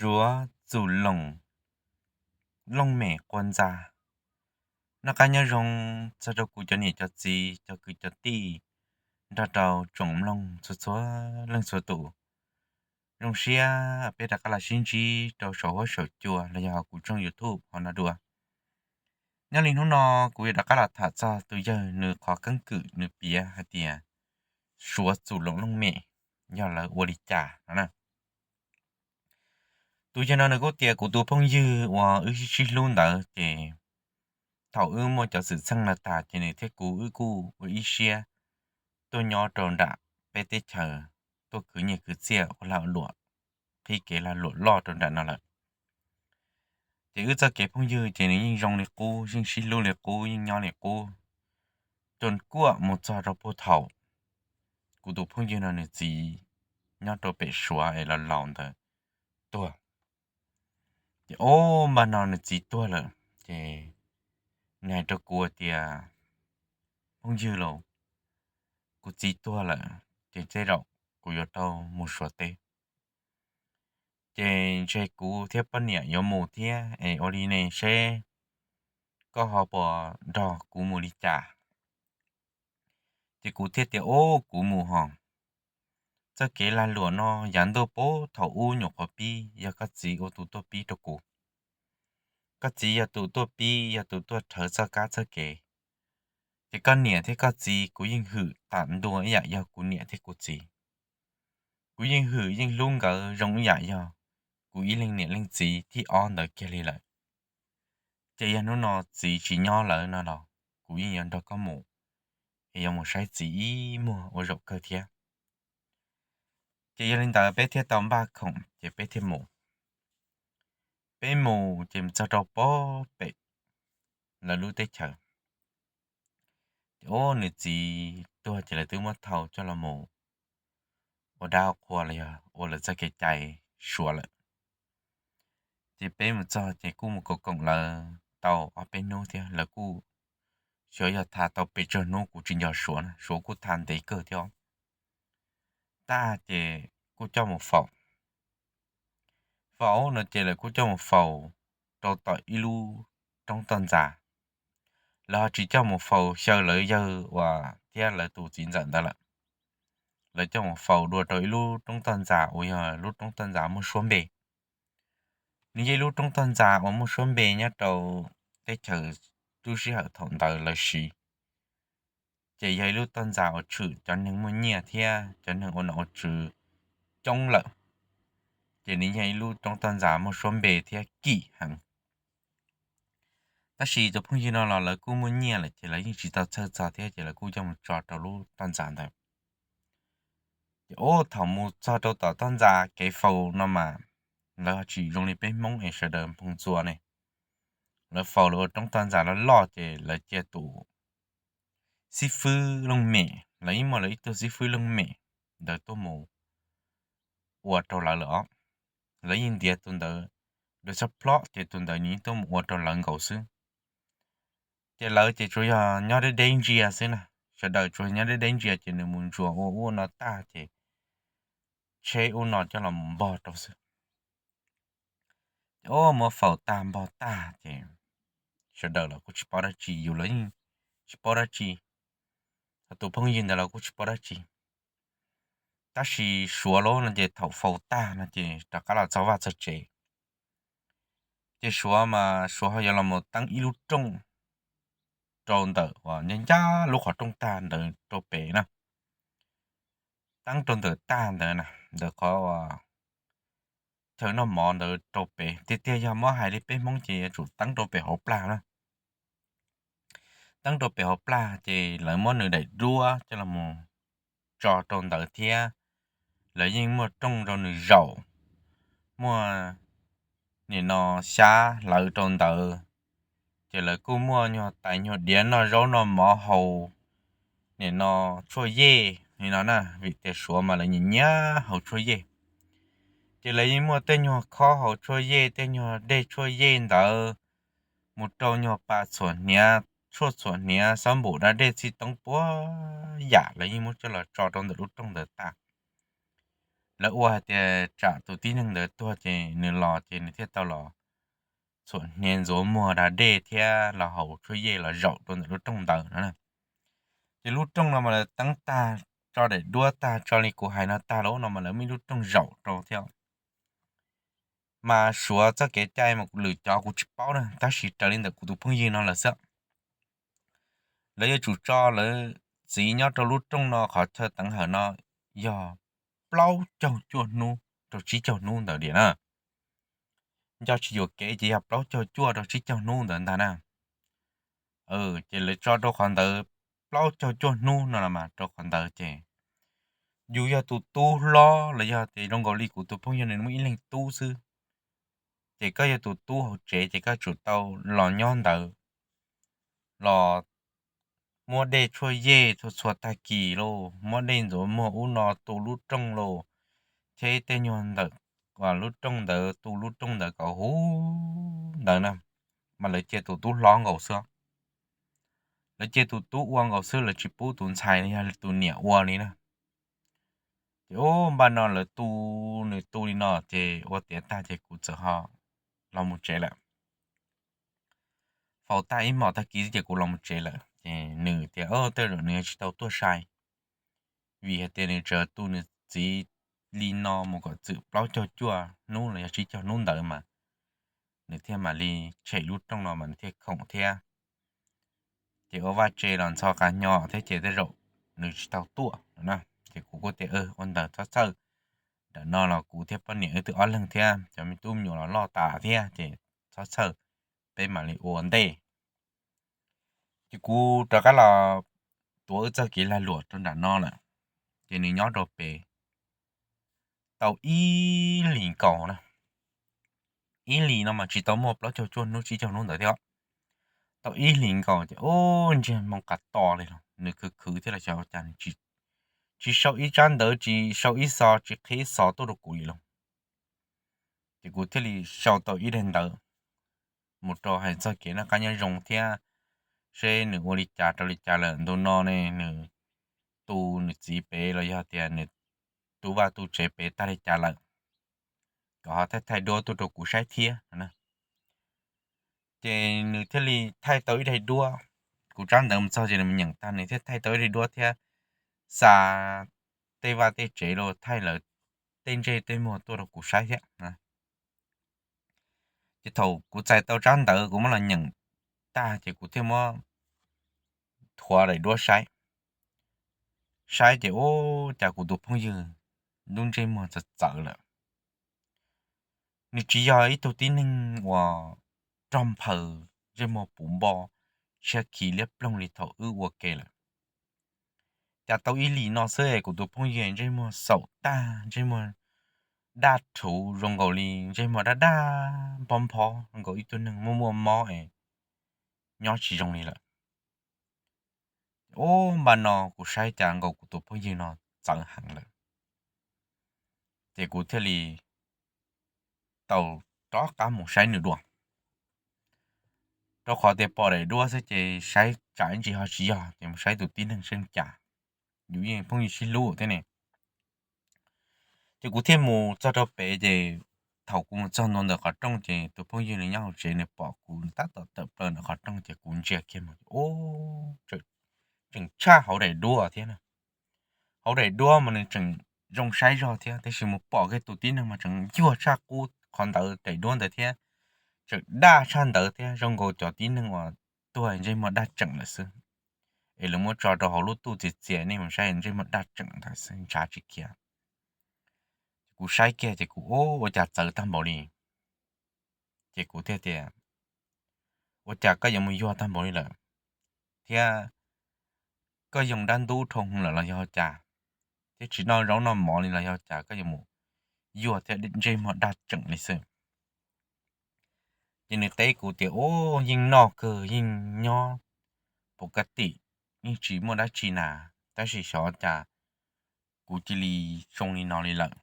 Suav Txum Loos Looj Mem Quas Ntxa. Noj qab nyob zoo txog rau kuv cov niam cov txiv, cov kwv cov tij, nrog rau tsoom mloog txhua txhua leej txhua tus. Zoo siab peb rov qab los sib ntsib rau saum huab saum cua los yog kuv tshooj YouTube hov no dua. Nyob li hnub no kuv yuav rov qab los tham txog tus yawg nws qhov keeb kwm nws piav hais tias Suav Txum Loos Looj Mem yog lawv ua li cas no na. Tus yawg no nws kuj tias kuv tus phooj ywg uas wb sib hlub ntawd ces thaum wb muaj cov xwm txheej no tas ces nws thiab kuv wb kuj ua ib siab tuaj nyob rau nram peb teb chaws, tuaj khwv nyiaj khwv txiaj ua lag luam, qhib kev lag luam loj rau nram no lawm. Ces wb txoj kev phooj ywg ces nws yeej zoo li qub, yeej sib hlub li qub, yeej nyob li qub, rau kuaj mus txog rau puag thaum kuv tus phooj ywg no nws txiv nyob rau pem Suav es los laus ntawd tuag. Ces ob npaj no nws txiv tuag lawm ces nws hais rau kuv tias, phooj ywg lauj, kuv txiv tuag lawm ces tej zaum kuv yuav tau mus Suav teb. Ces ntshe kuv thiab poj niam yuav mus thiab es ua li ne seb koj ho puas nrog kuv mus li cas. Ces kuv thiaj tias, ub, kuv mus hos. Txoj kev lag luam no yav ntuj puag thaum ub nyuam qhuav pib, yog koj txiv ua tus tuaj pib rau kuv. Koj txiv yog tus tuaj pib, yog tus tuaj rhawv txoj kab txoj kev. Ces koj niam thiab koj txiv kuv yeej hwm tam ntua ib yam yog kuv niam thiab kuv txiv. Kuv yeej hwm yeej hlub nkawd zoo ib yam yog kuv ib leej niam leej txiv thib ob ntawd kiag li lawm. Ces yog hnub no txiv tsis nyob lawm no los kuv yeej yuav nrog koj mus, es yuav mus saib txiv ib muag ua zaum kawg thiab. Ces yog li ntawd peb thiaj tau npaj khoom ces peb thiaj mus. Peb mus ces mus txog rau puag pem lawv lub teb chaws. Ces ub, nws txiv tuag ces lawv twb muab thau coj los mus ua dab ua qhua los yog ua lawv txoj kev cai Suav lawm. Ces peb mus txog ces kuj mus koom koom lawv tau ob peb hnub thiab, lawv kuj, xyov yog tha tau pes tsawg hnub, kuv tsis nco Suav na, Suav kuj tha ntev kawg thiab. Tag ces kuj coj mus faus. Faus no ces lawv kuj coj mus faus rau tom ib lub roob toj ntxas. Lawv ho tsis coj mus faus xyaw lawv yawg uas thiab lawv tus txiv ntxawm ntawd lawm. Lawv coj mus faus dua rau ib lub roob toj ntxas uas yog lub roob toj ntxas muaj suab npe. Nws yog ib lub roob toj ntxas uas muaj suab npe nyob rau teb chaws lub sij hawm thaum ntawd lawv siv. Ces yog ib lub toj ntxas uas tshwm cov neeg muaj nyiaj thiab cov neeg ua nom ua tswv coob lawm. Ces nws yog ib lub roob toj ntxas muaj suab npe thiab kim heev. Tab sis tus phooj ywg no los lawv kuj muaj nyiaj lawm ces lawv yeej tsis tau txhawj txog thiab ces lawv kuj coj mus tso rau lub toj ntxas ntawd. Ces ub, thaum mus txog rau tom toj ntxas kev faus no mas lawv tsis zoo li peb Hmoob es sawv daws nphoo txua ne. Lawv faus lawv ua roob toj ntxas loj loj ces lawv cia tus xib fwb looj mem, lawv yeej muaj lawv ib tug xib fwb looj mem ntawd tuaj mus ua rau lawv lawm os. Lawv yeej ntiav tus ntawd dua tshaj plhom ces tus ntawd nws yeej tuaj mus ua rau lawv nkaus xwb. Ces lawv ces tsuas yog nyob deb deb ntsia xwb na, sawv daws tsuas nyob deb deb ntsia ces nws mus ntsuas ua ub no tag ces tsheb ub no coj los mus npog rau xwb. Ces ub, muab faus tag npog tag ces sawv daws los kuj tsis paub dab tsi, yus los yeej tsis paub dab tsi, ho tus phooj ywg ntawd los kuj tsis paub dab tsi. Tab sis Suav lub no ces thaum faus tag no ces rov qab los txog vaj txog tsev. Ces Suav mas Suav ho yuav los mus teeb ib lub rooj rau ntawm uas ncaj ncaj lub qhov rooj tag ntawd rau pem na. Teeb rau ntawm tag ntawd na, ntawm qhov chaw noj mov ntawd rau pem. Tiag tiag yog muab hais li peb Hmoob ces yuav tsum teeb rau pem hauv plag na. Teeb rau pem hauv plag ces lawv muab nws daim duab coj los mus tso rau ntawd thiab. Lawv yeej muaj rooj rau nws zaum, muaj nim no xyab hlawv rau ntawd. Ces lawv kuj muaj nyuag tais nyuag diav noj zaub noj mov haus nim no tshuaj yej li no na, vim tias Suav mas lawv nyiam nyiam haus tshuaj yej. Ces lawv yeej muaj tej nyuag khob haus tshuaj yej, tej nyuag dej tshuaj yej ntawd, mus rau nyuag pas txhuam hniav, tshuaj txhuam hniav, xob npum dab dej txhij toob puag yam lawv yeej muab coj los tso rau ntawm lub rooj ntawd tag. lawv ua hais tias tsam tus tib neeg ntawd tuag ces nws los ces nws thiaj tau los txhuam hniav ntxuav muag da dej thiab los haus tshuaj yej los zaum rau ntawm lub rooj ntawd no. Ces lub rooj no mas lawv teeb tag, tso daim duab tag, tso li kuv hais no tag lawm no mas lawv muaj ib lub rooj zaum rau thiab. Mas suav txoj kev cai mas lwm cov kuv tsis paub na, tab sis raws li ntawm kuv tus phooj ywg no lawm xwb, lawv yuav tsum tso lawv txiv nyob rau lub rooj no qhov chaw teev hawm no yog plaub caug cuaj hnub rau tsib caug hnub ntawd tiag na. Nco tsis yuam kev ces yog plaub caug cuaj rau tsib caug hnub ntawd ntag na. Ces lawv tso rau qhov ntawd plaub caug cuaj hnub no los mas rau qhov ntawd ces yus yog tus tub hlob los yog tias zoo nkaus li kuv tus phooj ywg nws muaj ib leeg tub xwb, ces koj yog tus tub hauv tsev ces koj tsum tau los nyob ntawd, los muab dej tshuaj yej txhua txhua tag kis lauj, muab dej ntxuav muag ub no tu lub rooj lauj, thiab ib tej nyuag ntawm lub rooj ntawd tu lub rooj ntawd kom huv ntawd na. Mas lawv cia tus tub hlob nkaus xwb, lawv cia tus tub ua nkaus xwb, lawv tsis pub tus ntxhais los yog tus niam ua li na. Ces ub npaj no lawv tu, nws tu li no ces ua tiav tag ces kuv txawm ho los mus tsev lawm. Faus tag ib hmos tag kis ces kuv los mus tsev lawm ces nws tias tej zaum nws tsis tau tuaj sai, vim hais tias nws tseem tu nws txiv li no mus kom txwm plaub caug cuaj hnub los yog tsib caug hnub ntawd mas nws thiaj mam li tshem lub rooj no mas nws thiaj khoom thiab. Ces ua vaj tse los ntxhov qab nyo thiab ces tej zaum nws tsis tau tuaj no na. Ces kuv kuj tias ua ntawd txhob txhawj, nram no los kuv thiab poj niam wb twb ob leeg thiab cov me tub me nyuam los loj tas thiab ces txhob txhawj, peb mam li ua ua ntej. Ces kuv rov qab los tuav wb txoj kev lag luam rau nram no lawm, ces nws nyob rau pem tau ib hlis nkaus na. Ib hlis no mas tsis tau muaj plaub caug cuaj hnub tsib caug hnub ntawd thiab. Tau ib hlis nkaus ces ub ntsiag moo qas to li los nws khwv khwv thiab los xyov ua cas tsis sau ib tsab ntawv tsis sau ib xo tsis qhib xo tuaj rau kuv li los. Ces kuv thiaj li sau tau ib daim ntawv mus rau hais txog kev noj qab nyob zoo thiab seb nws ua li cas rau li cas lawm ntu no ne, nws tu nws txiv pem los yog tias nws tu vaj tu tsev pem tag li cas lawm, kom ho thaij thaij duab tuaj rau kuv saib thiab no. Ces nws thiaj li thaij tau ib daim duab. Kuv tsab ntawv mus txog ces nws mus nyeem tag nws thiaj thaij tau ib daim duab thiab xa tej vaj tej tsev los thaij lawv tej ntsej tej muag tuaj rau kuv saib thiab. Ces thaum kuv txais tau tsab ntawv kuv muab los nyeem tag ces kuv thiaj muab thuav daim duab saib. Saib ces ub cas kuv tus phooj ywg lub ntsej muag txawv txawv lawm. Nws tsis yog ib tug tib neeg uas rog nphaws ntsej muag puv npo tshiab khiv liab ploog li thaum wb ua ke lawm. Cas tau ib hlis no xwb kuv tus phooj ywg ntsej muag xaum tag, ntsej muag daj rhuv zoo nkaus li ntsej muag daj daj nphob nphob zoo nkaus ib tug neeg muaj muaj mob es nyob tsis zoo li lawm. Ub npaj no kuv saib cas nkaus kuv tus phooj ywg no txawv heev lawm, ces kuv thiaj li tau rov qab mus saib nws dua. Rau qhov tias pom daim duab xwb ces saib tsam ib ntsis ho tsis yog ces mus saib tus tib neeg saib li cas, yus yeej phooj ywg sib hlub thiab ne. Ces kuv thiaj mus txog rau pem ces thaum kuv mus txog ntua ntawm qhov rooj ces tus phooj ywg nws nyob hauv tsev nws pom kuv tab tom tawm plaws ntawm qhov rooj ces kuv ntsia kiag mus ub, tseem tshaj hauv daim duab thiab na. Hauv daim duab mas nws tseem zoo saib zog thiab tiam sis mus pom kiag tus tib neeg mas tseem yuag tshaj qub qhov ntawd daim duab ntawd thiab, tseem daj tshaj ntawd thiab zoo nkaus cov tib neeg uas tuag ntsej muag daj tseem lawm xwb, es lawv muab tso rau hauv lub tuj txias txias nej mus saib ntsej muag daj tseem ntawd xwb ntshav tsis khiav. Kuv saib kiag ces kuv ub ua cas txawv tag npaum li. Ces kuv thiaj tias ua cas koj yuav mus yuag tag npaum li lawm, thiab koj yoo dab ntub dhau lawm los yog cas, thiab tsis noj zaub noj mov li los yog cas koj yuav mus yuag thiab ntsej muag daj tseem li xwb. Ces nws teb kuv tias ub yeej noj kawg yeej nyob pov ka tim, yeej tsis muaj dab tsi na, tab sis xyov cas kuv cia li zoo li no li lawm.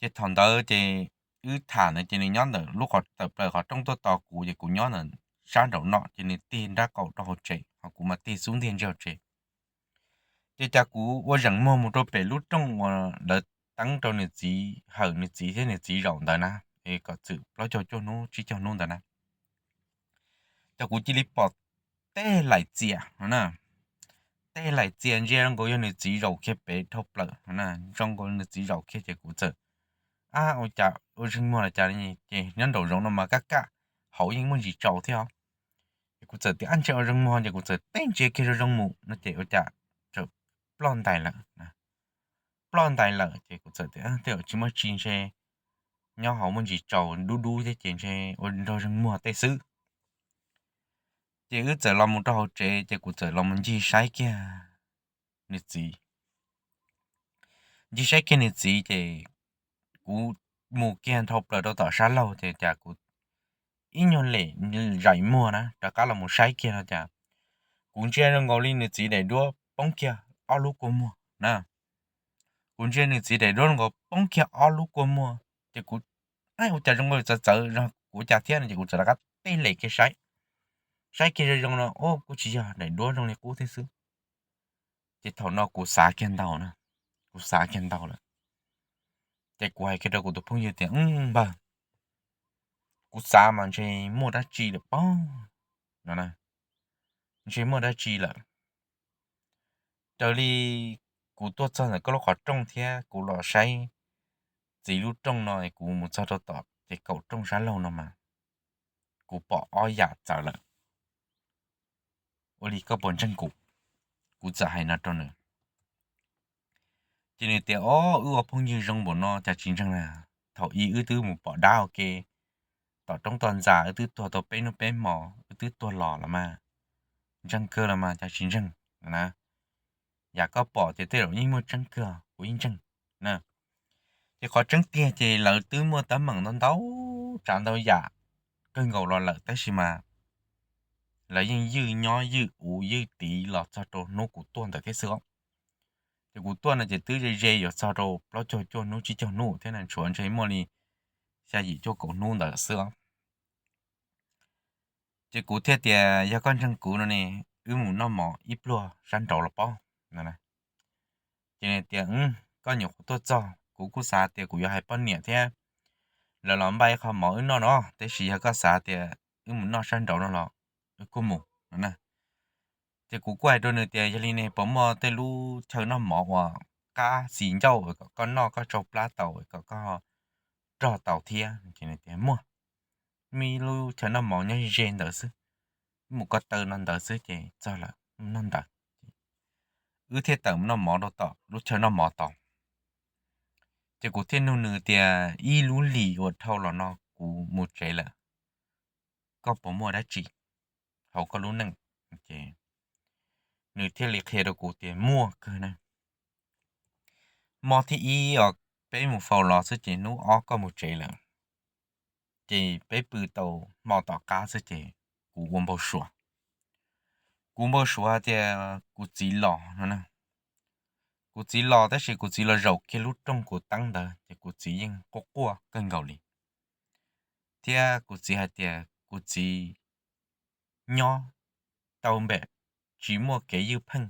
Ces thaum ntawd ces wb tham ntawd ces nws nyob ntawm lub qhov tawm plaws qhov rooj tuaj tos kuv ces kuv nyob ntawm sab nraum no ces nws tig nrab qaum rau hauv tsev ho kuv mas tig xub ntiag ntsia hauv tsev. Ces cas kuv ua zeem muag mus rau pem lub rooj uas lawv teeb rau nws txiv hawm nws txiv thiab nws txiv zaum ntawd na, es kom txwm plaub caug cuaj hnub tsib caug hnub ntawd na, ces kuv cia li pom tej laim txias no na, tej laim txias ntsia zoo nkaus yog nws txiv zaum kiag pem dhau plaws no na, zoo nkaus nws txiv zaum kiag ces kuv txawm, ab, ua cas ua zeeg muag los cas li, ces nyob nraum zoov no mas kaj kaj, hauv yeej muaj ntsis tsaus thiab os. Ces kuv txawm tias ab, ntshe ua zeeg muag, ces kuv txawm teb ntsia kiag zoo zoo mus no ces ua cas txawm ploj ntais lawm. Ploj ntais lawm ces kuv txawm tias tej zaum tsis muaj tsi, ntshe nyob hauv muaj ntsis tsaus dub dub thiab ces ntshe ua nrog zeeg muag tej xwb. Ces wb txawm los mus rau hauv tsev ces kuv txawm los mus ncig saib kiag nws txiv. Ncig saib kiag nws txiv ces kuv mus kiag dhau plaws rau tom sab laug ces cas kuv ib nyuag lem zais muag na rov qab los mus saib kiag no cas kuv ntsia zoo nkaus li nws txiv daim duab poob kiag ob lub kua muag na. Kuv ntsia nws txiv daim duab zoo nkaus poob kiag ob lub kua muag ces kuv, ab, ua cas zoo nkaus txawv txawv kuv ua cas thiab no ces kuv txawm rov qab tej lem kiag saib. Saib kiag zoo zoo no, o, kuj tsis yog, daim duab zoo li qub thiab xwb. Ces thaum no kuv xav kiag ntau na, kuv xav kiag ntau lawm. Ces kuv hais kiag rau kuv tus phooj ywg tias, npawg, kuv xav mas ntshe muaj dab tsi lawm pob no, ntshe muaj dab tsi lawm. Raws li kuv tuaj txog ntawm koj lub qhov rooj thiab kuv los saib txiv lub rooj no, kuv mus txog rau tom ces kaum rooj sab laug no mas kuv pom ob yam txawv lawm. Ua li koj puas ntseeg kuv? Kuv txawm hais no rau nws. Ces nws tias, o, wb ua phooj ywg zoo npaum no cas tsis ntseeg na. Thaum ub wb twb mus pom dab ua ke tom roob toj ntxas, wb twb tuag tau peb hnub peb hmo, wb twb tuag los los mas, ntseeg kawg los mas cas tsis ntseeg na. Yam koj pom ces tej zaum yeej muaj tseeb kawg, kuv yeej ntseeg na. Ces qhov tseeb tiag ces lawv twb muaj teeb meem ntau ntau tsav ntau yam kawg nkaus los lawm tab sis mas lawv yeej ywj nyob ywj uv ywj tiv los txog rau hnub kuv tuaj ntawd thiab xwb os. Ces kuv tuaj no ces twb ze ze yuav txog rau plaub caug cuaj hnub tsib caug hnub thiab na, tshuav ntshe muaj li xya yim cuaj kaum hnub ntawd xwb os. Ces kuv thiaj tias, yog koj ntseeg kuv no ne, wb mus noj mov ib pluag sab nraud los pob no. Ces nws tias, koj nyuam qhuav tuaj txog, kuv kuj xav tias kuv yuav hais poj niam thiab lawv los npaj ib qho mov wb noj no, tab sis yog koj xav tias wb mus noj sab nraud no los wb kuj mus no na. Ces kuv kuj hais rau nws tias, yog li ne puas muaj tej lub chaw noj mov uas qab xis ncauj kom koj noj koj tsau plab tau kom koj rog tau thiab? Ces nws tias, muaj, muaj ib lub chaw noj mov nyob ze ntawd xwb, mus ko taw no ntawd xwb ces txog lawm, noj ntawd. Wb thiaj tawm mus noj mov rau tom lub chaw noj mov tod. Ces kuv thiaj nug nws tias, ib lub hlis uas dhau los no kuv mus tsev lawm, koj puas muaj dab tsi hauv koj lub neej? Ces nws thiaj li qhia rau kuv tias, muaj kawg na. Hmo thib ib os, peb mus faus los xwb ces hnub ob koj mus tsev lawm. Ces peb pw tau hmo tom qab xwb ces kuv ua npau suav. Kuv npau suav tias kuv txiv los no na. Kuv txiv los tab sis kuv txiv los zaum kiag lub rooj kuv teeb ntawd ces kuv txiv yeej quaj quaj kawg nkaus li. Thiab kuv txiv hais tias kuv txiv nyob tau npem tsis muaj kev ywj pheej,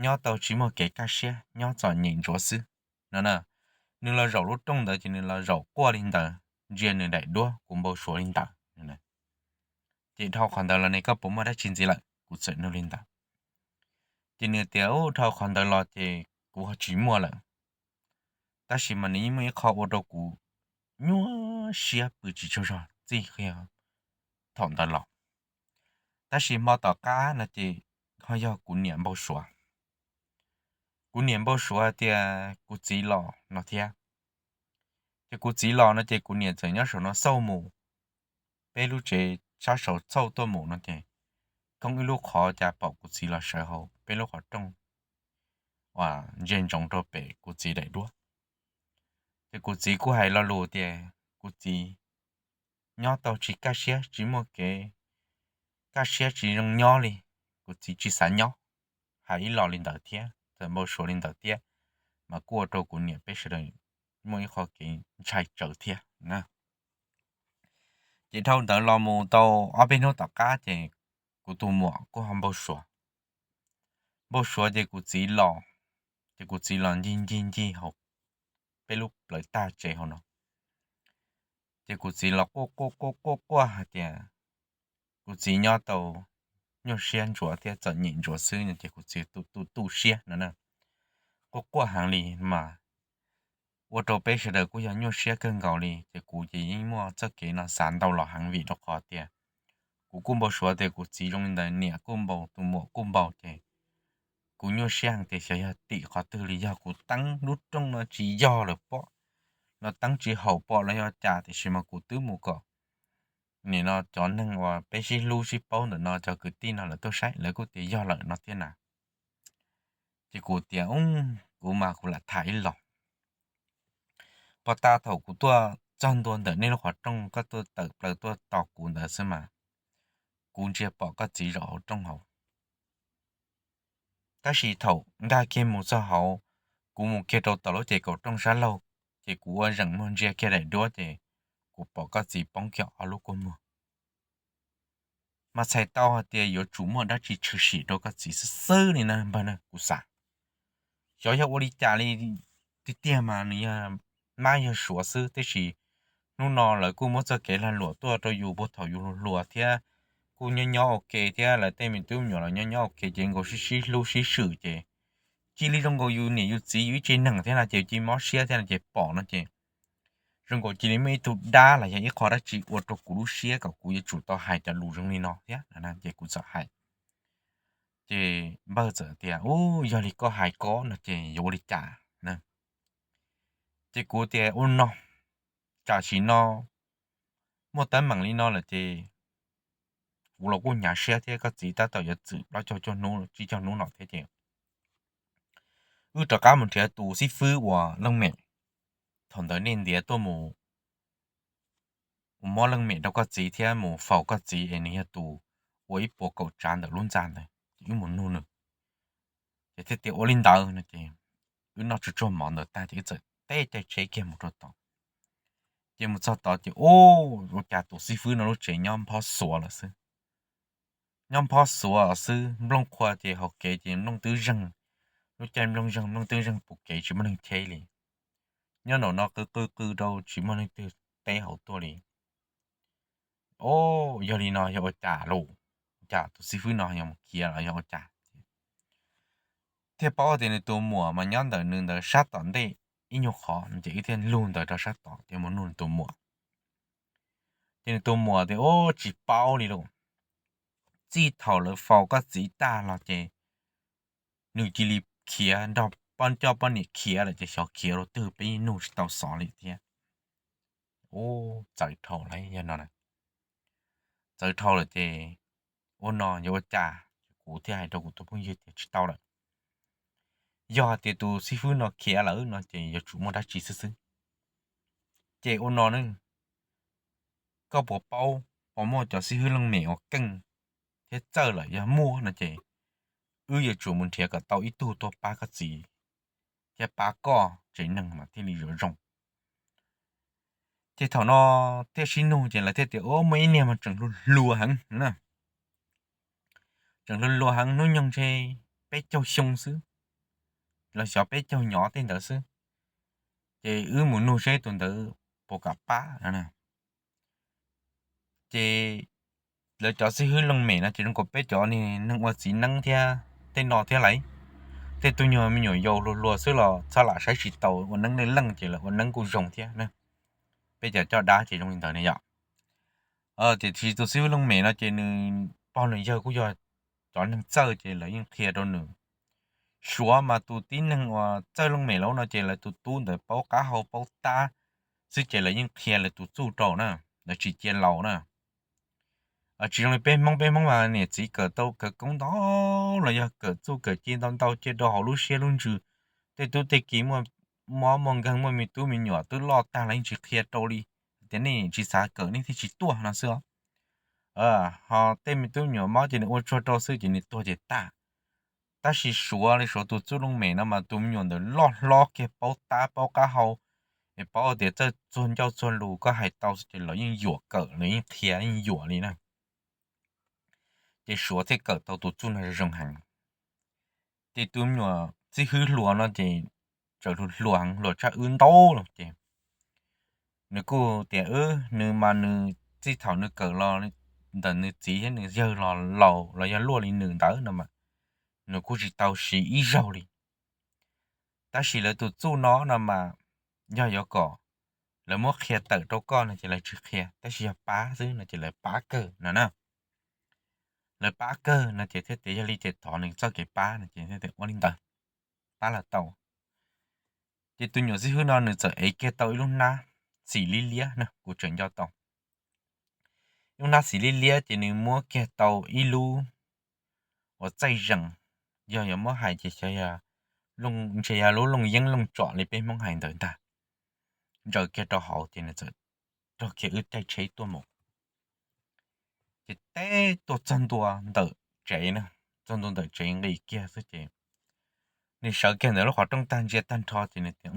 nyob tau tsis muaj kev kaj siab, nyob txom nyem ntsuav xwb no na. Nws los zaum lub rooj ntawd ces nws los zaum quaj li ntawd, ntsia nws daim duab, kuv npau suav li ntawd. Ces dhau qhov ntawd los ne koj puas muaj dab tsi ntxiv lawm? Kuv txawm nug li ntawd. Ces nws tias, dhau qhov ntawd los ces kuv ho tsis muaj lawm. Tab sis mas nws yeej muaj ib qho ua rau kuv nyuaj siab pw tsis tsaug zog txij thaum ntawd los. Tab sis hmo tom qab no ces ho yog kuv niam npau suav. Kuv niam npau suav tias kuv txiv los no thiab. Ces kuv txiv los no ces kuv niam txawm nyob saum no xauj mus, peb lub tsev sab saud xauj tuaj mus no ces khoob ib lub qhov cas pom kuv txiv los sawv hauv peb lub qhov rooj uas ntsia ntsoov rau pem kuv txiv daim duab. Ces kuv txiv kuj hais lo lus tias kuv txiv nyob tau tsis kaj siab, tsis muaj kev kaj siab, tsis zoo nyob li, kuv txiv tsis xav nyob. Hais ib lo li ntawd thiab txawm npau suav li ntawd thiab, mas kuj ua rau kuv niam peb sawv daws muaj ib qho kev ntshai tsawv thiab. Ces dhau ntawd los mus tau ob peb hnub tom qab ces kuv tus muam kuj ho npau suav. npau suav ces kuv txiv los, ces kuv txiv los ncig ncig ncig hauv peb lub plawv tag tsev hauv no. Ces kuv txiv los quaj quaj quaj quaj quaj hais tias kuv txiv nyob tau nyuaj siab ntsuav thiab txom nyem ntsuav xwb no ces kuv txiv tu tu tu siab no na. Quaj quaj heev li mas ua rau peb sawv daws kuj yog nyuaj siab kawg nkaus li. Ces kuv ces yeej muaj txoj kev no xav ntau los heev vim rau qhov tias kuv kuj npau suav tias kuv txiv zoo li ntawd, niam kuj npau, tus muam kuj npau, ces kuv nyuaj siab heev tias xyov yog tim qhov twg li, yog kuv teeb lub rooj no tsis yog lawm pom, los teeb tsis haum pom los yog cas, tiam sis mas kuv twb mus kom nim no cov neeg uas peb sib hlub sib paub ntawm no cov kwv tij no lawv tuaj saib lawv kuj tias yog lawm no thiab na. Ces kuv tias, kuv mas kuv lam tham ib los. Pog tas, thaum kuv tuaj txog ntua ntawm nej lub qhov rooj, koj tuaj tawm plaws tuaj tos kuv ntawd xwb mas kuv ntsia pom koj txiv zaum hauv rooj hauv. Tab sis thaum nkag kiag mus txog hauv, kuv mus kiag rau tom lub ces kaum rooj sab laug, ces kuv ua zeem muag ntsia kiag daim duab ces kuv pom koj txiv poob kiag ob lub kua muag. Mas txhais tau hais tias yuav tsum muaj dab tsi tshwm sim rau koj txiv xwb xwb li na npawg na, kuv xav. Xyov yog ua li cas li tiag tiag mas nws yog mab yog suav xwb, tiam sis hnub no lawv kuj muab txoj kev lag luam tuaj rau yus puag thaum yus hluas thiab kuj nyob nyob ua ke thiab lawv tej me tub me nyuam los nyob nyob ua ke ces nkaus sib sib hlub sib swm ces cia li zoo nkaus yus niam yus txiv yus ib tsev neeg thiab no ces cia li mob siab thiab no ces pom no ces zoo nkaus cia li muaj ib tug dab los yog ib qho dab tsi ua rau kuv lub siab kom kuv yuav tsum tau hais cov lus zoo li no thiab no ces kuv txawm hais. Ces npawg txawm tias, u, yog li koj hais ko no ces yuav ua li cas? Ces kuv tias, ua no, tam sim no muaj teeb meem li no lawm ces kuv los kuj hnyav siab thiab, koj txiv tab tom yuav txwm plaub caug cuaj hnub tsib caug hnub no thiab ces wb rov qab mus nrhiav tus xib fwb uas leej mem thaum ntawd nej ntiav tuaj mus, mus muab leej mem rau koj txiv thiab mus faus koj txiv es nws yog tus ua ib puas kaum tsav ntawm lub ntxa ntawd ces wb mus nug nws. Ces thiaj tias ua li ntawd no ces wb noj tsuag tsuag mov ntawd tag ces wb txawm teb caij tsheb kiag mus rau tod. Ces mus txog tod ces, u, ua cas tus xib fwb no lub tsev nyob nphob xuav lawm xwb. Nyob nphob xuav xwb, nplooj qhuav ces hauv kev ces nplooj twb zeeg, lub caij nplooj zeeg, nplooj twb zeeg pus kev tsis muaj neeg cheb li. Nyob nraum no qw qw qw rau tsis muaj leej twg teb hauv tuaj li. O, yog li no yog ua cas lauj? Cas tus xib fwb no yog mus khiav los yog ua cas? Thiaj paub tias nws tus muam mas nyob ntawm nws ntawd sab tom ntej ib nyuag qhov ces wb thiaj lug ntawd rau sab tod ces mus nug nws tus muam. Ces nws tus muam tias, u, tsis paub li lauj. Txij thaum lawv faus koj txiv tag los ces nws cia li khiav nrog poj coj poj niam khiav lawm ces xyov khiav rau twg peb yeej nug tsis tau xov li thiab. U, txawv dhau lawm yog no. Txawv dhau lawm ces ua no yuav ua cas? Kuv thiaj hais rau kuv tus phooj ywg tias tsis tau lawm, yog hais tias tus xib fwb no khiav lawm no ces yuav tsum muaj dab tsi xwb xwb. Ces ua no ne, koj puas paub, puas muaj cov xib fwb leej mem uas keej thiab txawj lawm? Yog muaj no ces wb yuav tsum mus nrhiav kom tau ib tug tuaj pab koj txiv thiab pab koj tsev neeg mas thiaj li yuav zoo. Ces thaum no thiaj sib nug ces lawv thiaj tias, u, muaj ib niag mas tseem hluas hluas heev na, tseem hluas hluas heev, hnub nyoog ntshe peb caug xyoo xwb los xyov peb caug nyob tej ntawd xwb. Ces wb mus nug seb tus ntawd puas kam pab no. Ces lawv cov xib fwb leej mem no ces zoo nkaus peb cov neeg ua txiv neeb thiab tej no thiab lauj, tej tug nyuag me nyuam yaus hluas hluas xwb los txhob lam saib tsis taus, ua neeb leej leej ces lawv ua neeb kuj zoo thiab na. Peb cov coj dab ces zoo li ntawd ne yom. Tiam sis tus xib fwb leej mem no ces nws pog nws yawg kuj yog cov neeg txawj ces lawv yeej qhia rau nws. Suav mas tus tib neeg uas txawj leej mem lawm no ces lawv tus tub ntawd paub qab hau paub tab xwb ces lawv yeej qhia lawv tus txuj rau na, lawv tsis cia laus na. Tsis zoo li peb Hmoob, peb Hmoob mas niam txiv kawm tau khawv koob ntau los yog kawm txuj kawm ci ntau ntau cia rau hauv lub siab lub ntsws. Tej tub tej ki muaj mob muaj nkeeg muaj me tub me nyuam twb loj tag los yeej tsis qhia rau li, tias nej tsis xav kawm nej thiaj tsis tuaj no xwb os. Ho tej me tub me nyuam mob ces nws ua tsuag rau xwb ces nws tuag ces tag. Tab sis suav li suav tus txuj leej mem no mas tus me nyuam ntawd loj hlob kiag paub tab paub qab hau, es paub tias txawj txuag ncauj txuag lus, koj hais tau xwb ces lawv yeej yuam kawm, lawv yeej qhia yeej yuam li na. Ces suav thiaj kawm tau tus txuj no zoo heev. Ces tus me nyuam xib hwb hluas no ces txawm hluas hluas heev, hluas tshaj wb ntau lawm ces nws kuj tias wb, nws mas nws txij thaum nws kawm los ntawm nws txiv thiab nws yawg los laus los yog luaj li nws ntawd no mas nws kuj tsis tau siv ib zaug li. Tab sis lawv tus txuj no no mas yog yuav kom lawv muab qhia tawm rau koj no ces lawv tsis qhia, tab sis yog pab xwb no ces lawv pab kawg no na. Lawv pab kawg no ces thiaj tias yog li ces thov nws txoj kev pab no ces thiaj tias ua li ntawd, pab los tau. Ces tus nyuam xib hwb no nws txawm ev kiag tau ib lub hnab xim liab liab na, kuv tseem nco tau. Ib lub hnab xim liab liab ces nws muab kiag tau ib lub uas txaij zees, yog yuav muab hais ces xyov yog, ntshe yog lub looj yeeb looj tsom li peb Hmoob hais ntawd ntag, ntsaws kiag rau hauv ces nws txawm raug kiag wb caij tsheb tuaj mus. Ces teb tuaj txog ntua ntawm tsev na, txog ntua ntawm tsev nqis kiag xwb ces nws sawv kiag ntawm lub qhov rooj tag ntsia tag nrho ces nws tias,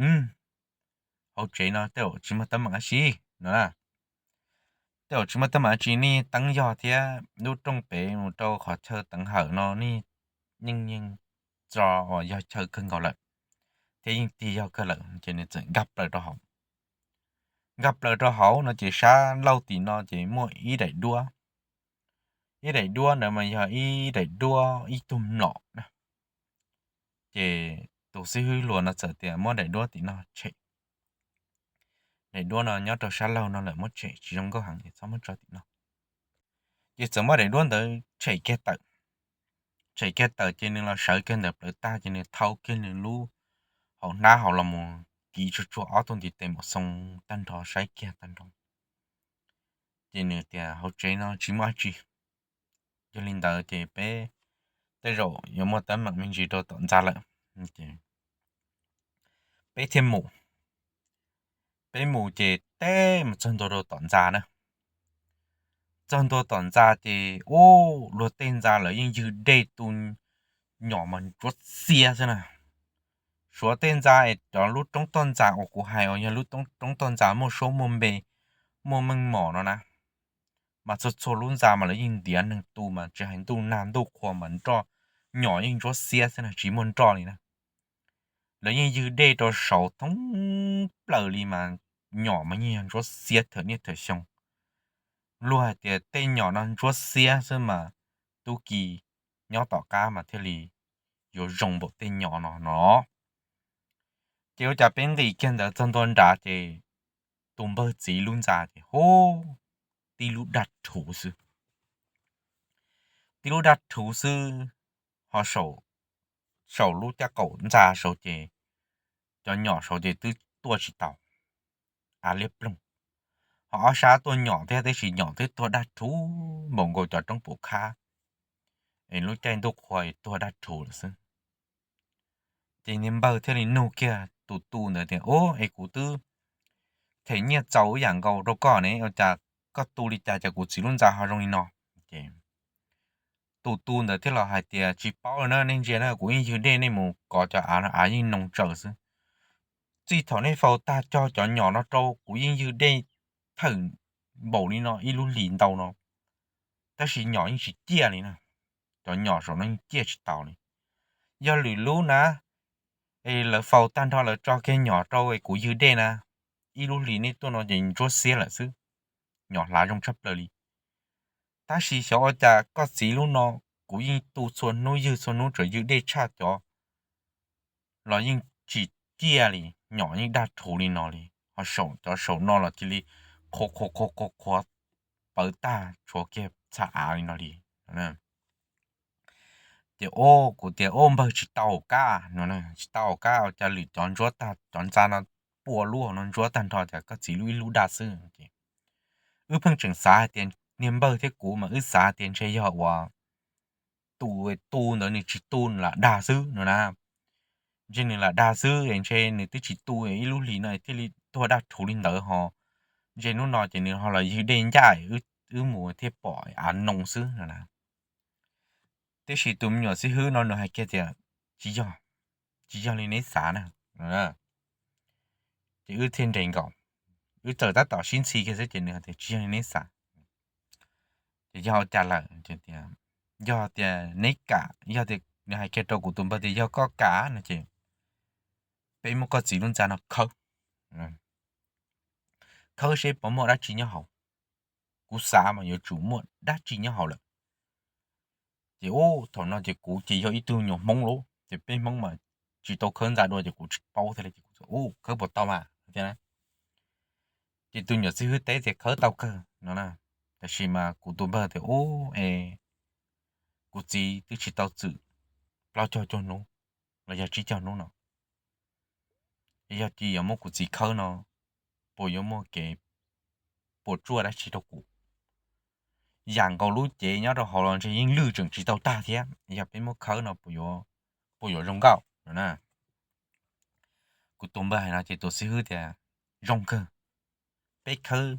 hauv tsev no tej zaum tsis muaj teeb meem dab tsi no na. Tej zaum tsis muaj teeb meem dab tsi, nej teeb yog thiab lub rooj pem mus rau qhov chaw teev hawm no nej yeej yeej tso uas yog chaw kawg nkaus lawm thiab yeej tig yog kawg lawm ces nws txawm nkag plaws rau hauv. Nkag plaws rau hauv no ces sab laug tim no ces muaj ib daim duab. Ib daim duab ntawd mas yog ib daim duab ib tug mlom na. Ces tus xib hwb hluas no txawm tias muab daim duab tim no tshem. Daim duab no nyob rau sab laug no lawm, muab tshem tsis zoo nkauj heev es txhob muab tso tim no. Ces txawm muab daim duab ntawd tshem kiag tawm. Tshem kiag tawm ces nws los sawv kiag ntawm plawv tag ces nws thau kiag nws lub hauv hnab hauv los mus kiv tsuag tsuag ob tug ntiv tes mus xoo tag nrho saib kiag tag nrho. Ces nws tias hauv tsev no tsis muaj dab tsi. Yog li ntawd ces peb tej zaum yuav muaj teeb meem me ntsis rau tom ntxa lawm. Peb thiaj mus. Peb mus ces teb mus txog ntua rau tom ntxa na. Txog ntua tom ntxa ces ub, luag tej ntxa lawv yeej ywg dej tu nyom mas ntsuab xiab xwb na. Suav tej ntxa es cov lub roob toj ntxa uas kuv hais uas yog lub roob toj ntxa muaj suab muaj npe, muaj meej mom no na, mas txhua txhua lub ntxa mas lawv yeej ntiav neeg tu mas tsis hais ntuj nag ntuj qhua mas nroj nyom yeej ntsuab xiab xwb na, tsis muaj nroj li na. Lawv yeej ywg dej rau saud thoob plaws li mas nyom mas yeej yog ntsuab xiab thawm niaj thawm xyoo. Luag hais tias tej nyom no ntsuab xiab xwb mas tub ki nyob tom qab mas thiaj li yuav zoo npaum tej nyom no no. Ces ua cas peb nqis kiag ntawd txog ntua nrad ces tus npawg txiv lub ntxa ces hu, tib lub daj rhuv xwb. Tib lub daj rhuv xwb, ho saum lub caj qaum ntxa saud ces cov nyom saud ces twb tuaj tsis tau, av liab ploog. Ho ob sab tuaj nyom thiab, tab sis nyom twb tuag daj rhuv npaum nkaus cov roob pum khab es lub caij ntuj qhua tuag daj rhuv lawm xwb. Ces niag npawg thiaj li nug kiag tus tu ntawd tias, Ub, es kuv twb them nyiaj txaus ib yam nkaus rau koj ne, ua cas koj tu li cas ces kuv txiv lub ntxa ho zoo li no? Ces tus tu ntawd thiaj los hais tias, Tsis paub li na, nej ntsia na, kuv yeej ywg dej nej mus kov cov av no av yeej noo tsaws xwb. Txij thaum nej faus tag cog cov nyom no rau kuv yeej ywg dej thawm npaum li no ib lub hlis ntau no, tab sis nyom yeej tsis ciaj li na. Cov nyom saum no yeej ciaj tsis taus li. Yog lwm lub na, es lawv faus tag nrho lawv tso kiag nyom rau es kuv ywg dej na, ib lub hlis nej tuaj no ces ntsuab xiab lawm xwb, nyom hlav zoo tshaj plaws li. Tab sis xyov ua cas koj txiv lub no, kuv yeej tu txhua hnub ywg txhua hnub tseem ywg dej tshaj cov los yeej tsis ciaj li, nyom yeej daj rhuv li no li, ho saum cov saum no los cia li qhuav qhuav qhuav qhuav qhuav pawv tag tshuav kiag txha av li no li. Ces kuv tias, Ub, npawg, tsis tau kab no, tsis tau kab, ua cas lwm cov ntsuab tag, cov ntxa no pua lub hauv no ntsuab tag nrho, cas koj txiv lub ib lub daj xwb. Ces wb pheej tseem xav hais tias, niag npawg thiab kuv mas wb xav hais tias ntshe yog uas tus tu ntawd nws tsis tu, nws lam dag xwb no na. Ntshe nws lam dag xwb es ntshe nws twb tsis tu, ib lub hlis no thiaj li tuag daj rhuv li ntawd ho. Ntshe hnub no ces nws ho los ywg dej ncaj, wb mus thiaj pom av noo xwb no na. Tiam sis tus me nyuam xib hwb no nws hais kiag tias, Tsis yog, tsis yog li neb xav na. Ces wb thiaj nres nkaus, wb txawm tab tom sib ntxhi kiag xwb ces nws hais tias, Tsis yog li neb xav. Ces yog ua cas lawm? Yog tias neb kam, yog tias nws hais kiag rau kuv tus npawg tias yog koj kam no ces peb muab koj txiv lub ntxa no khawb, khawb seb puas muaj dab tsi nyob hauv. Kuv xav mas yuav tsum muaj dab tsi nyob hauv lawm. Ces ub, thaum no ces kuv ces yog ib tug nyuam Hmoob lauj, ces peb Hmoob mas tsis tau khawb ntxa dua ces kuv tsis paub thiab li, ces kuv, ub, khawb puas tau mas thiab na. Ces tus nyuam xib hwb teb tias khawb tau kawg no na, tab sis mas kuv tus npawg tias ub es kuv txiv twb tsis tau txwm plaub caug cuaj hnub los yog tsib caug hnub no, yog cia yuav muab kuv txiv khawb no puas yuav muaj kev puas tsuaj dab tsi rau kuv. Yam nkaus lub cev nyob rau hauv los ntshe yeej lwj tseem tsis tau tag thiab, yog peb muab khawb no puas yuav zoo nkauj no na. Kuv tus npawg hais no ces tus xib hwb tias zoo kawg, peb khawb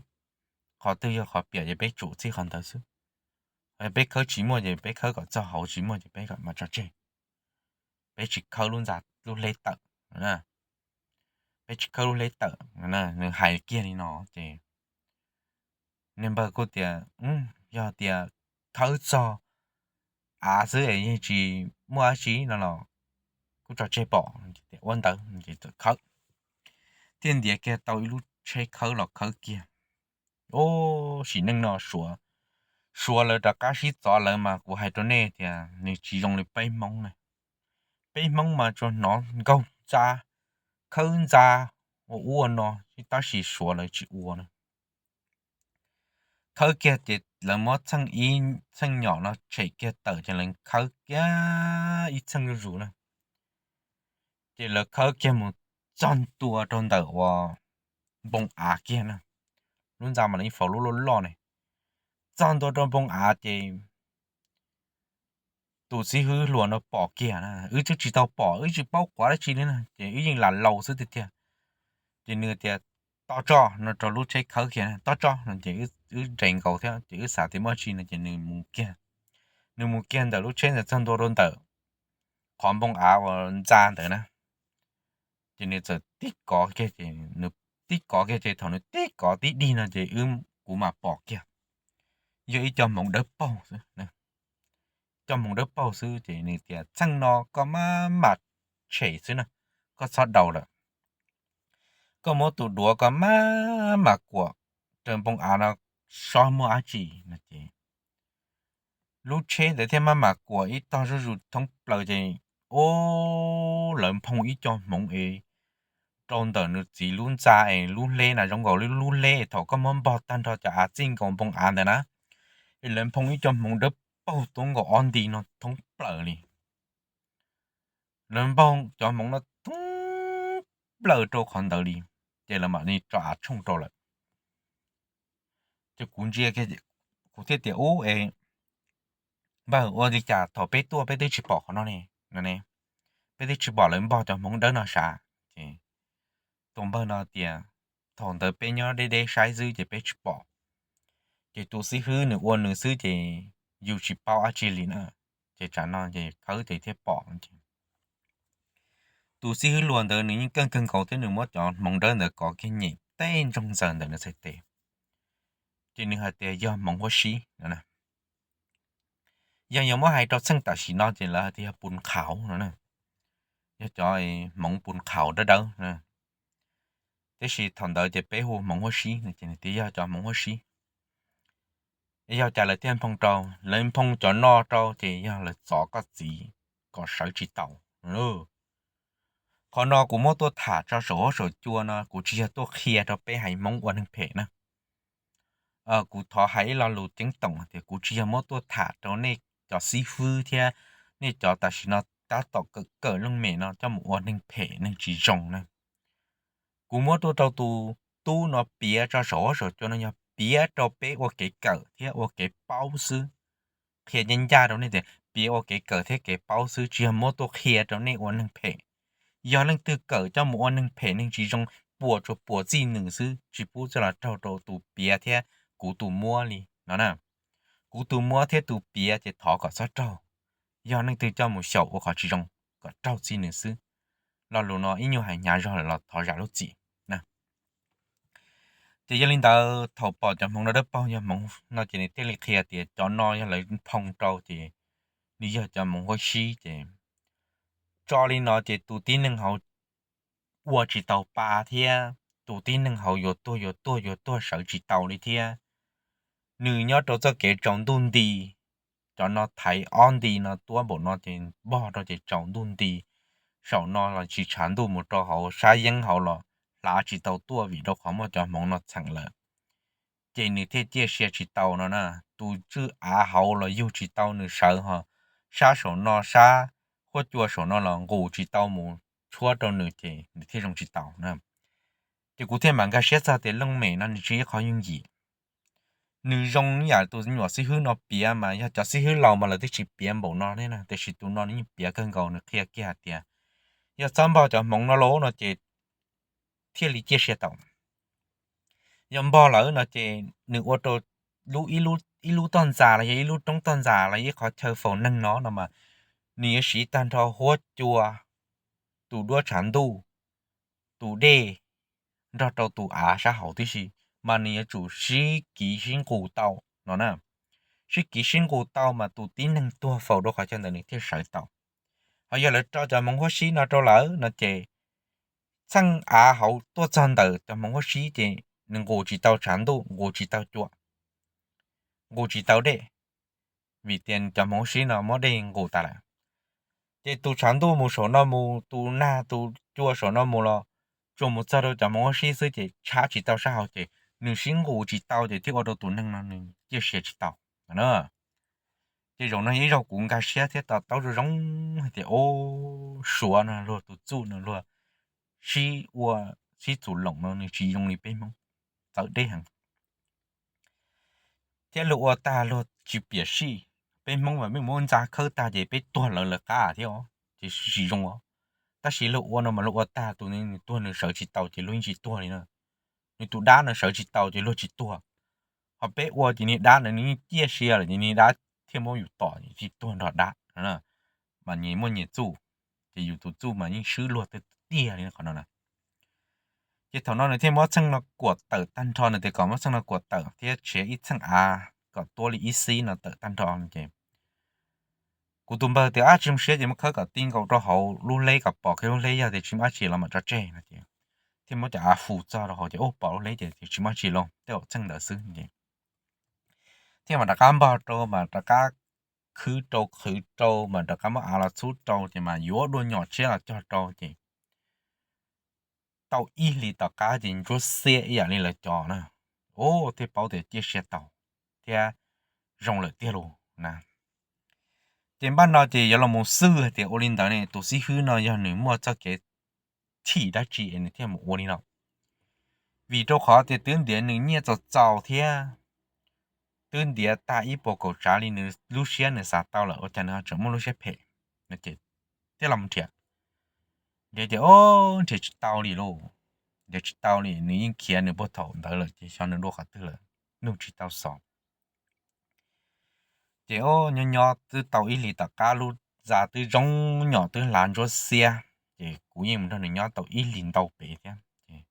qhov twg yog qhov piam ces peb tsum txij qhov ntawd xwb. Peb khawb tsis muaj ces peb khawb kom txog hauv, tsis muaj ces peb kom mam tso tseg. Peb tsis khawb lub ntxa, lub hleb tawm, peb tsis khawb lub hleb tawm. Nws hais kiag li no ces niag npawg kuj tias yog tias khawb txog av xwb es yeej tsis muaj dab tsi no los kuj tso tseg pom, ua ntawd ces txawm khawb, thiaj ntiav kiag tau ib lub tsheb khawb los khawb kiag. Ub, sim neej no Suav, Suav lawv rov qab sib txov lawv mas kuv hais rau nej tias nws tsis zoo li peb Hmoob na. Peb Hmoob mas tsuas hnov nkaug ntxa, khawb ntxa, ua ub ua no, tab sis Suav lawv tsis ua na. Khawb kiag ces lawv muab txheej ib txheej nyom no tshem kiag tawm ces lawv khawb kiag ib txheej zuj zus na. Ces lawv khawb kiag mus txog ntua rau ntawm uas npoo av kiag na, lub ntxa mas lawv faus lub loj loj ne. Txog ntua rau npoo av ces tus xib hwb hluas no pom kiag na, wb twb tsis tau pom, wb tsis paub quav dab tsi li na, ces wb yeej lam laus xwb tiag tiag. Ces nws tias, Tob tso, no rau lub tsheb khawb kiag, Tob tso no ces wb nres nkaus thiab ces wb xav tias muaj dab tsi no ces nws mus kiag, nws mus kiag ntawm lub tsheb ntawd txog ntua rau ntawm qhov npoo av uas ntxa ntawd na, ces nws txawm tib kov kiag ces nws tib kov kiag ces thaum nws tib kov tib dig no ces wb, kuv mam pom kiag yog ib co hmoov dawb paug xwb, co hmoov dawb paug xwb ces nws tias, Txheej no koj maj mam tshem xwb na, koj txhob daus lawm. Koj muab tus duav koj maj mam kuam raws npoo av no, sob muaj dab tsi no ces lub tsheb ntawd thiaj maj mam kuam ib tog zuj zus thoob plaws ces, ub, lawv nphoo ib co hmoov es rau ntawm nws txiv lub ntxa es lub hleb na zoo nkaus li lub hleb thaum koj muab npog tag nrho cov av txij nkaus npoo av ntawd na, es lawv nphoo ib co hmoov dawb paug tuab nkaus ob nti no thoob plaws li. Lawv nphoo cov hmoov no thoob plaws rau qhov ntawd li, ces lawv mam li tso av tshooj rau lawm. Ces kuv ntsia, kuv thiaj tias, Ub es, npawg, ua li cas thaum peb tuaj peb twb tsis pom qhov no ne, peb twb tsis pom lawv npog cov hmoov dawb no sav? Ces tus npawg no tias, Thaum ntawd peb nyob deb deb saib xwb ces peb tsis pom, ces tus xib hwb nws ua nws xwb ces yus tsis paub dab tsi li na, ces tsam no ces khawb ces thiaj pom. Tus xib hwb hluas ntawd nws yeej keej kawg nkaus thiab nws muab cov hmoov dawb ntawd kov kiag nyem tej ntsoog ntxaws ntawm nws txhais tes, ces nws hais tias yog hmoov huab sib no. Yog yuav muab hais rau txheej tam sim no ces lawv hais tias yog pus qhauv no na, yog cov hmoov pus qhauv dawb dawb. Tiam sis thaum ntawd ces peb hu hmoov huab sib no ces nws tias yog cov hmoov huab sib. Yog cas lawv thiaj nphoo rau? Lawv nphoo cov no rau ces yog lawv txov koj txiv kom sawv tsis taus. Qhov no kuv muab tuaj tham tso saum huab saum cua no, kuv tsis yog tuaj qhia rau peb haiv hmoov ua neeg phem na. Kuv thov hais ib lo lus ceeb toom hais tias kuv tsis yog muab tuaj tham rau nej cov xib fwb thiab nej cov tam sim no tab tom kawm kawm looj mem no coj mus ua neeg phem neeg tsis zoo na. Kuv muab tuaj rau tus tub no piav tso saum huab saum cua no yog piav rau peb ua kev kawm thiab ua kev paub xwb. Qhia ncaj ncaj rau nej tias piav ua kev kawm thiab kev paub xwb, tsis yog muab tuaj qhia rau nej ua neeg phem. Yog leej twg kawm coj mus ua neeg phem neeg tsis zoo, puas tsuas puas txij nws xwb, tsis pub txoj los raug rau tus piav thiab kuv tus muab li no na. Kuv tus muab thiab tus piav ces thov kom txhob raug. Yog leej twg coj mus xyaum ua qhov tsis zoo, kom raug txij nws xwb. Lo lus no ib nyuag hais hnyav zog lawm los thov zam lub txim. Ces yog li ntawd thaum pom cov hmoov no dawb paug yog hmoov no ces nws thiaj li qhia tias cov no yog lawv nphoo rau ces nws yog cov hmoov huab sib ces tso li no ces tus tib neeg hauv ua tsis tau pa thiab tus tib neeg hauv yuav tuag yuav tuag yuav tuag sawv tsis tau li thiab. Nws nyob rau txoj kev tsaus ntuj nti, cov no thaiv ob nti no tuab npaum no ces npog rau ces tsaus ntuj nti, saum no los tsis tshav ntuj mus rau hauv sab yeeb hauv los hlav tsis tau tuaj vim rau qhov muaj cov hmoov no txheem lawm. Ces nws thiaj ciaj sia tsis tau no na. Tus tswj av hauv los yug tsis tau nws sawv ho, sab saum no sab huab cua saum no los nqus tsis tau mus tshuab rau nws ces nws thiaj zoo tsis tau na. Ces kuv thiaj mam nkag siab txog tias looj mem no nws tsis yog ib qhov yooj yim. Nws zoo ib yam tus nyuam xib hwb no piav mas yog cov xib hwb laus mas lawv twb tsis piav npaum no ne, tiam sis tus no nws yeej piav kawg nkaus, nws qhia kiag hais tias yog txhob npog cov hmoov no los no ces thiaj li ciaj sia tau. Yog npog lawm no ces nws ua rau lub ib lub toj ntxas los yog ib lub roob toj ntxas los ib qhov chaw faus neeg no no mas nws yuav siv tag nrho huab cua, tus duab tshav ntuj, tus dej nrog rau tus av sab hauv tib si, mas nws yuav tsum sib kiv sib nqus tau no na. Sib kiv sib nqus tau mas tus tib neeg tuag faus rau qhov chaw ntawd nws thiaj sawv tau. Ho yog lawv tso cov hmoov huab sib no rau lawm no ces txheej av hauv tuaj txog ntawm cov hmoov huab sib ces nws nqus tsis tau tshav ntuj, nqus tsis tau cua, nqus tsis tau dej, vim tias cov hmoov huab sib no muab dej nqus tas lawm. Ces tus tshav ntuj mus saum no mus, tus nag tus cua saum no mus los tsuas mus txog rau cov hmoov huab sib xwb ces tshab tsis tau sab hauv ces nws sib nqus tsis tau ces thiaj ua rau tus neeg no nws ciaj sia tsis tau. Ces zaum no ib zaug kuv nkag siab thiab to taub zoo zoo hais tias, o, Suav no luag tus txuj no luag sib ua, sib txuj loos no nws tsis zoo li peb Hmoob, txawv deb heev. Thiab luag ua tag luag tsis piam sij, peb Hmoob mas peb muab ntxa khawb tag ces peb tuag lawv lawv qab thiab os, ces tsis zoo os. Tab sis luag ua no mas luag ua tag tus nws tuag nws sawv tsis tau ces luag yeej tsis tuag li na. Nws tus dab no sawv tsis tau ces luag tsis tuag. Ho peb ua ces niag dab no nws yeej ciaj sia lawm ces niag dab thiaj muab yus tom tsis tuag nrog dab, mas nyias muaj nyias txuj, ces yus tus txuj mas yeej swb luag tiag tiag li qhov no na. Ces thaum no nws thiaj muab txheej no kuam tawm tag nrho, nws tias kom muab txheej no kuam tawm thiab tshiav ib txheej av kom tuab li ib xib no tawm tag nrho ces kuv tus npawg tias, ab, tsis zoo siab ces muab khawb kom ti nkaus rau hauv lub hleb kom pom kiag lub hleb, yog tias tsis muaj dab tsi los mam tso tseg no ces thiaj muab cov av hu txog rau hauv ces ua pom lub hleb ces tsis muaj dab tsi los tej zaum txheej ntawd xwb ces thiaj mam rov qab npog rau mas rov qab khwb rau qhwv rau mas rov qab muab av los txhub rau ces mas yuav dua nyom tshiab los cog rau ces tau ib hlis tom qab ces ntsuab xiab ib yam li lawv cov na. Ua thiaj paub tias ciaj sia tau thiab zoo lawm tiag lauj na. Ces npaj no ces yuav los mus xwj hais tias ua li ntawd ne tus xib hwb no yog nws muaj txoj kev chim dab tsi es nws thiaj mus ua li no. Vim rau qhov tias twb ntiav nws nyiaj txaus txaus thiab twb ntiav tag ib puas kaum tsav li nws lub siab nws xav tau lawm ua cas nws ho tseem muaj lub siab phem. Thiaj los nrhiav, nrhiav ces o, nrhiav tsis tau li lauj. Nrhiav tsis tau li, nws yeej khiav nws puag thaum ntawd lawm ces xyov nws dua qhov twg lawm, nug tsis tau xov. Ces o, nyob nyob twb tau ib hlis tom qab lub ntxa twb zoo nyom twb hlav ntsuab xiab, ces kuv yeej mus nrog nws nyob tau ib hlis ntau pem thiab ces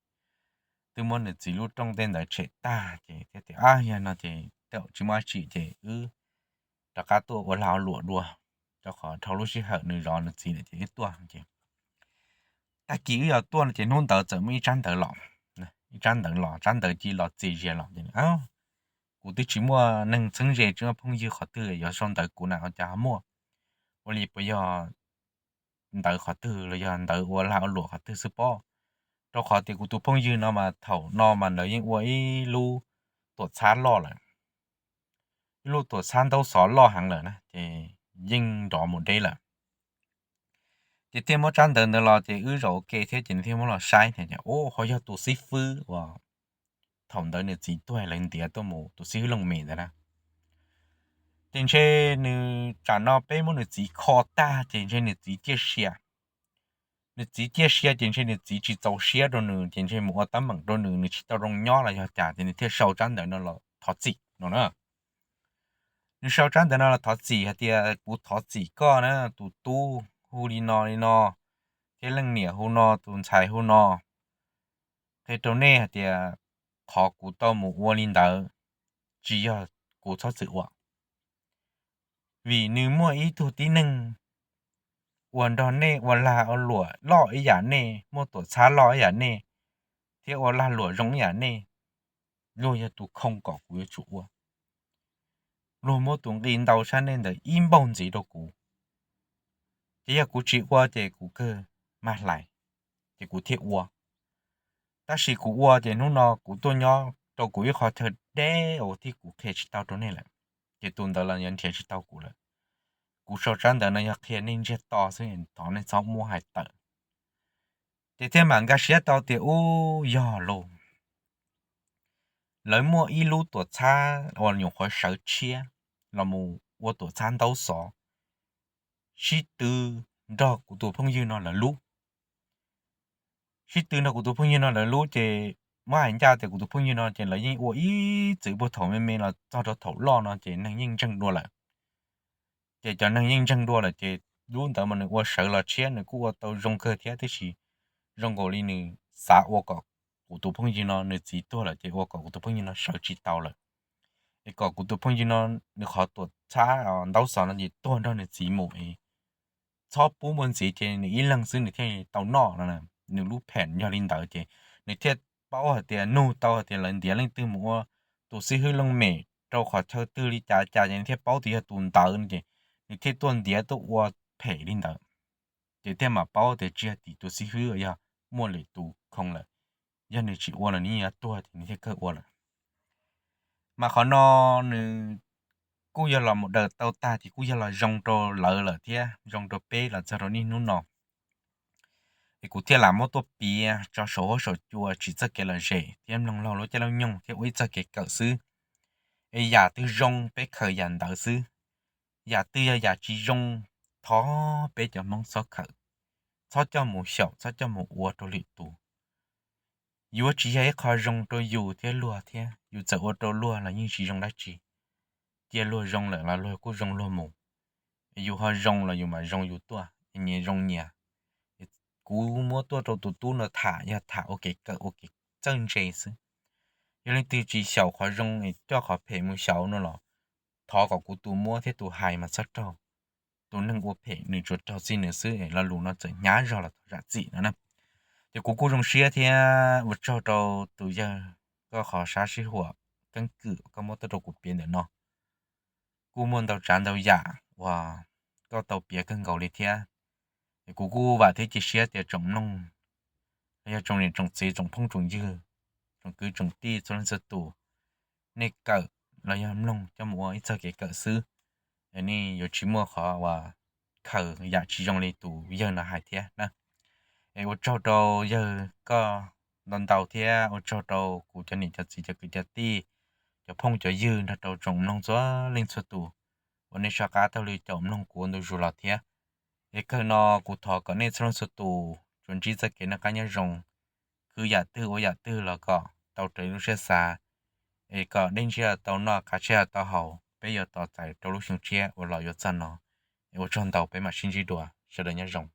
twb muab nws txiv lub rooj tej ntawd tshem tag ces thiaj tias, ab, yog no ces tej zaum tsis muaj dab tsi ces wb rov qab tuaj ua lag ua luam dua, rau qhov dhau lub sij hawm nws zov nws txiv lawm ces wb tuaj ces tag kis wb yuav tuaj no ces hnub ntawd txawm muaj ib tsab ntawv los, ib tsab ntawv los, tsab ntawv cia li los txias zias los ces kuv twb tsis muaj neeg txheeb ze tsis muaj phooj ywg qhov twg yuav sau ntawv kuv na ua cas ho muaj, ua li puas yog ntawv qhov twg los yog ntawv ua lag ua luam qhov twg xwb pob. Rau qhov tias kuv tus phooj ywg no mas thaum no mas lawv yeej ua ib lub tuam txhab loj lawm, ib lub tuam txhab ntaub xov loj heev lawm na ces yeej nrov mus deb lawm. Ces thiaj muab tsab ntawv ntawd los ces wb zaum ua ke thiab ces nws thiaj muab los saib tias, o, ho yog tus xib fwb uas thaum ntawd nws txiv tuag lawv ntiav tuaj mus, tus xib hwb looj mem ntawd na. Ces ntshe nws tsam no peb muab nws txiv kho tag ces ntshe nws txiv ciaj sia. Nws txiv ciaj sia ces ntshe nws txiv tsis txaus siab rau nws ces ntshe mus ua teeb meem rau nws, nws tsis tau zoo nyob los yog cas ces nws thiaj sau tsab ntawv no los thov txim no na. Nws sau tsab ntawv no los thov txim hais tias, kuv thov txim koj na, tus tub hu li no li no, thiab leej niam hu no, tus ntxhais hu no, qhia rau nej hais tias qhov kuv tau mus ua li ntawd tsis yog kuv txhob txwm ua. vim nws muaj ib tug tib neeg uas nrog nej ua lag ua luam loj ib yam nej, muaj tuam txhab loj ib yam nej, thiab ua lag luam zoo ib yam nej, luag yog tus khoo kom kuv yuav tsum ua. Luag muab tus nqi ntau sab nej ntawd ib npaug ntxiv rau kuv, ces yog kuv tsis ua ces kuv kawg mag hlais, ces kuv thiaj ua. Tab sis kuv ua ces hnub no kuv tuaj nyob rau kuv ib qho chaw deb uas thiab kuv qhia tsis tau rau nej lawm, ces tus ntawd los yuav nrhiav tsis tau kuv lawm. Kuv sau tsab ntawv no yog qhia nej ntsiag to xwb, thov nej txhob muab hais tawm. Ces thiaj mam nkag siab tau tias ub, yog lauj, lawv muaj ib lub tuam txhab uas nyuam qhuav sawv tshiab los mus ua tuam txhab ntaub xov, sib tw nrog kuv tus phooj ywg no lawv lub. Sib tw nrog kuv tus phooj ywg no lawv lub ces muab hais ncaj tias kuv tus phooj ywg no ces lawv yeej ua ib txwm puag thaum me me los txog rau thaum loj no ces neeg yeej ntseeg dua lawm. Ces cov neeg yeej ntseeg dua lawm ces lub ntawd mas nws ua sawv los tshiab nws kuj ua tau zoo kawg thiab, tiam sis zoo nkaus li nws xav ua kom kuv tus phooj ywg no nws txiv tuag lawm ces ua kom kuv tus phooj ywg no sawv tsis tau lawm, es kom kuv tus phooj ywg no nws qhov tuam txhab ntaub xov no ces tuag nrog nws txiv mus es txhob pub muaj ntxiv ces nws ib leeg xwb nws thiaj tau noj no. Nws lub phem yog li ntawd ces nws thiaj paub hais tias, nug tau hais tias lawv ntiav leej twg mus ua tus xib hwb looj mem rau qhov chaw twg li cas cas ces nws thiaj paub tias yog tus ntawd no ces nws thiaj tuaj ntiav tuaj ua phem li ntawd. Ces thiaj mam paub tias tsis yog tim tus xib hwb, yog muaj lwm tus khoo lawm. Yog nws tsis ua los nws yeej yuav tuag ces nws thiaj kawg ua lawm. Mas qhov no nws kuj yog los mus daws tau tag ces kuj yog los zoo rau lawv lawm thiab zoo rau peb los txog rau niaj hnub no. Es kuv thiaj lam muab tuaj piav tso saum huab saum cua tsim txoj kev lom zem thiab mloog laug lub caij lub nyoog thiab ua ib txoj kev kawm xwb. Es yam twg zoo peb khaws yam ntawd xwb, yam twg yog yam tsis zoo, thov peb cov Hmoob txhob khaws, txhob coj mus xyaum, txhob coj mus ua rau lwm tus. Yuav tsis yog ib qho zoo rau yus thiab luag thiab, yus txawm ua rau luag los yeej tsis zoo dab tsi. Cia luag zoo lawm los luag kuj zoo luag mus, yus ho zoo los yus mam zoo yus tuaj, nyias zoo nyias. Kuv muab tuaj rau tus tub no tham yog tham ua kev kawm ua kev txawj ntse xwb. Yog leej twg tsis xyaum qhov zoo es coj qhov phem mus xyaum no los thov kom kuv tus muab thiab tus hais mas txhob raug. Tus neeg ua phem nws tsuas raug txij nws xwb es lo lus no txawm hnyav zog los thov zam txim no na. Ces kuv kuj zoo siab thiab ua tsaug rau tus yawg, koj qhov sab sij huam keeb kwm koj muab tuaj rau kuv piav ntawm no. Kuj muaj ntau tsav ntau yam uas koj tau piav kawg nkaus li thiab. Es kuv kuj vam thiab cia siab tias tsoom mloog, los yog tsoom niam tsoom txiv tsoom phooj tsoom ywg, tsoom kwv tsoom tij txhua leej txhua tus, nej kawm los yog mloog coj mus ua ib txoj kev kawm xwb, nej yuav tsis muaj qhov uas khaws yam tsis zoo li tus yawg no hais thiab na. Es ua tsaug rau yawg koj ntau ntau thiab ua tsaug rau kuv cov niam cov txiv cov kwv cov tij, cov phooj cov ywg nrog rau tsoom mloog txhua leej txhua tus uas nej soj qab taug lw caum mloog kuv ua ntu zus los thiab. Es kawg no kuv thov kom nej txhua leej txhua tus tsuas ntsib txoj kev noj qab nyob zoo, khwv yam twg ua yam twg los kom tau raws lub siab xav, es kom dej ntshiab tau noj, kav tsij tau haus, peb yuav tos txais rau lub xyoo tshiab uas los yuav txog no. Es ua tsaug ntau, peb mam sib ntsib dua, sawv daws nyob zoo.